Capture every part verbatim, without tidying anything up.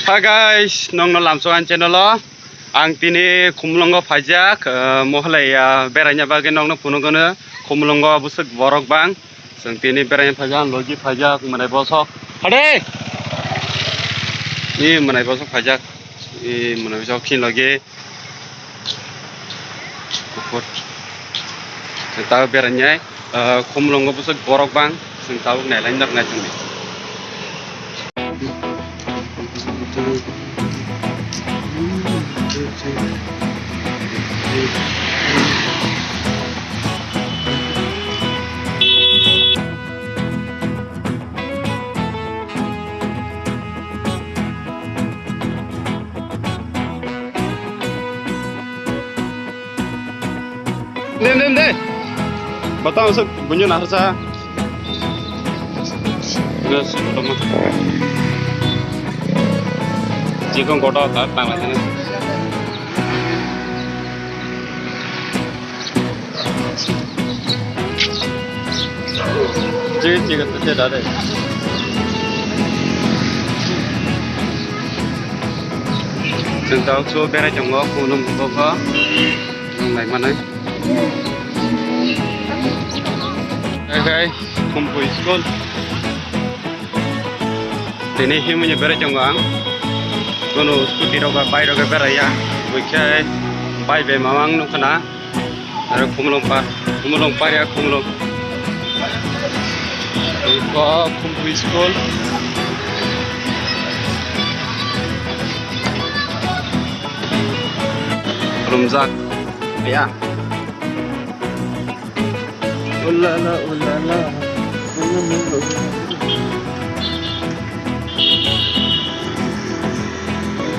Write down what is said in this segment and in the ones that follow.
Hi guys, nongno lamsok ani channel o. Ang tini Khumulwngo phaijak, eh, mohalai, ah, beraina bagwi nongno phunukgwno Khumulwngo bwswk borok bang. Chwng tini beraina phaijak, logi phaijak, mwnai bosok. Hade! I mwnai bosok phaijak, i mwnai bosok chini logi. Chwng tabuk berainai, ah, Khumulwngo bwswk borok bang, chwng tabuk nailai noknai chwngni. Dei, dei, dei. Batang usuk bunyi nahar sa. Terus, toma. Jikong kotor, tak, tak, tak. Jigit jigit te da de. Chwng tabuk so berai tongo, Khumulwng bukhugo. Nang nai manai. Hai, hai, Khumpui school. Tini himui ni berai tongo ang. Kono scooty rok ba bike rok berai ya. Buikhe bike bai mamang nukha na. Aro Khumulwng par, Khumulwng par ya, Khumulwng. Iko Khumpui school. Rumjak. Ya. Ulala, ulala.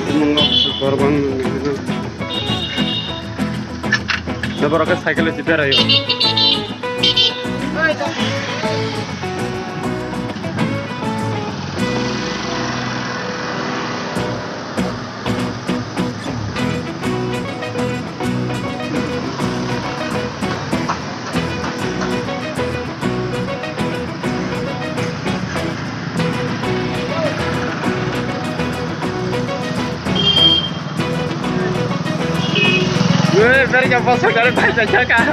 Khumulwng super bang. Da borok khe cycle se beraio. Gue dari jam pasal dari banyak jaga.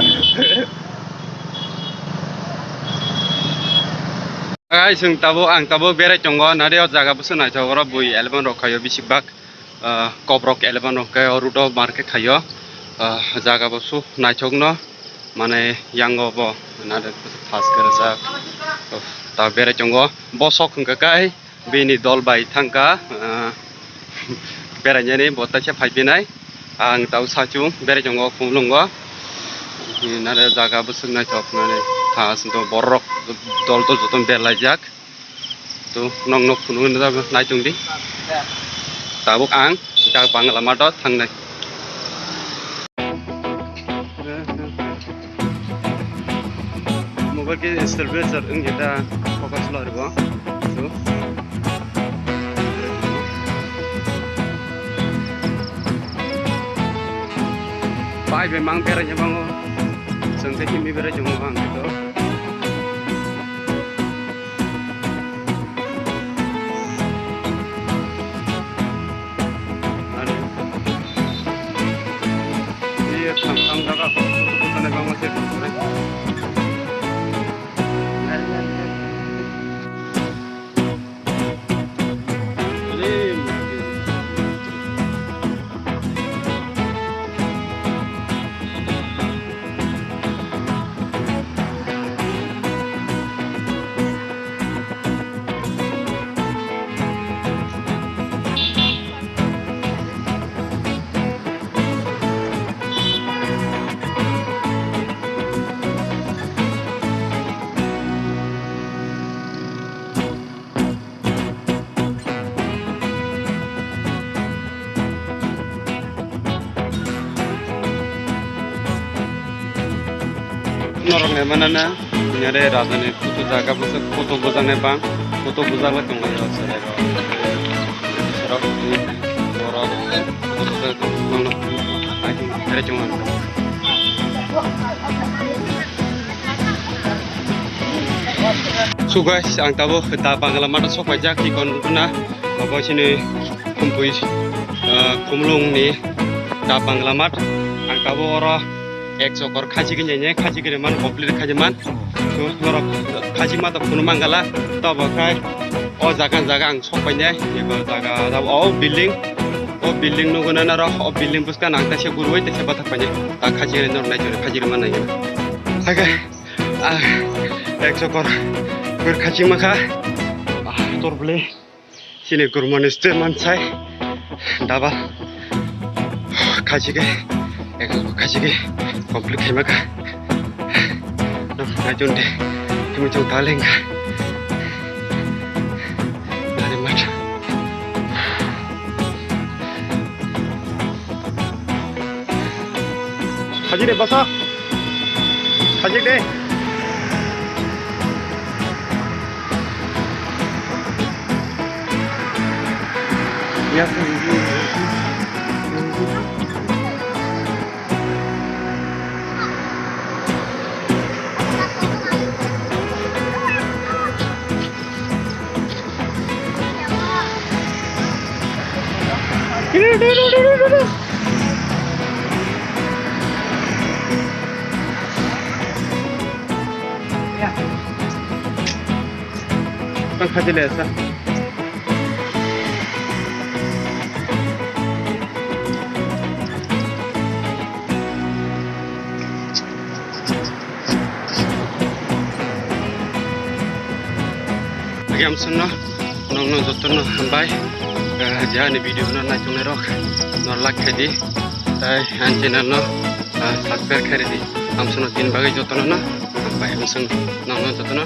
Guys, chwng tabuk, ang tabuk berai tongo, nadi o jaga bwswk naithok, oro bui eleven rok khaio, bisik bak, ah, kokrok eleven rok khe o road o mar khe khaio, ah, jaga bwswk naithokno, mane yango bo nadi bwswk fast khe rwjak, oh, ta berai tongo, bosok hwnkha kai. Bini dol bai thangkha, ah, berainani bo taisa phaipinai. Ang tau sachung berai tongo Khumulwngo. Nare jaga bwswk naithok nani tha aswk borok dol dol joto berlaijak. To nokno phunukna naichung di. Tabuk ang dak Bangla Mata thangnai. Mobile ke stabilizer wngya da focus loribo. So. Pai bai mang berai ya mango. Sengke kimi berai jong mang to. Ani. Iya, tam, tam, daga, foto, foto, tane, bang, masih, foto, foto. Norok nai mano na, nare raja ni photo jaga bwswk photo bujak nai bang, photo bujak le tong lai o chwrai rok. Rok ni borok photo bujak tong lai o, ai tong nai chong ang. So guys, ang tabuk da Bangla Mata sok paijak, ki kon na, abo sini Khumpui, ah, Khumlung ni da Bangla Math. Ang tabuk oro ek chokor khachi gini ne, khachi gini man, complete khachi man. So, norok khachi ma ta phunu mangala, tobo khai o jaga jaga ang sok painai, ego jaga, o building, o building nugo na norok, o building buskang ang taisa gurui, taisa bathak painai, ta khachi gini norok nai jori, khachi gini man nai gini. Saka, ah, ek chokor, gur khachi ma kha, ah, tor bwle. Chini kurmani stay mansai daba khachike, eko khachike complete khaima kha. Naichun de, kimi chong taleng kha. Nari mat. Khajik de basa. Khajik de. Ya. Tang khaji le sa. Lagi amsongno, nokno jotono hambai. Eh, je ani video no naitongnai rok no like khaidi, tai ani channel no, eh, subscribe khaidi. Amsongno tin bagwi jotono no hambai, amsong nokno jotono.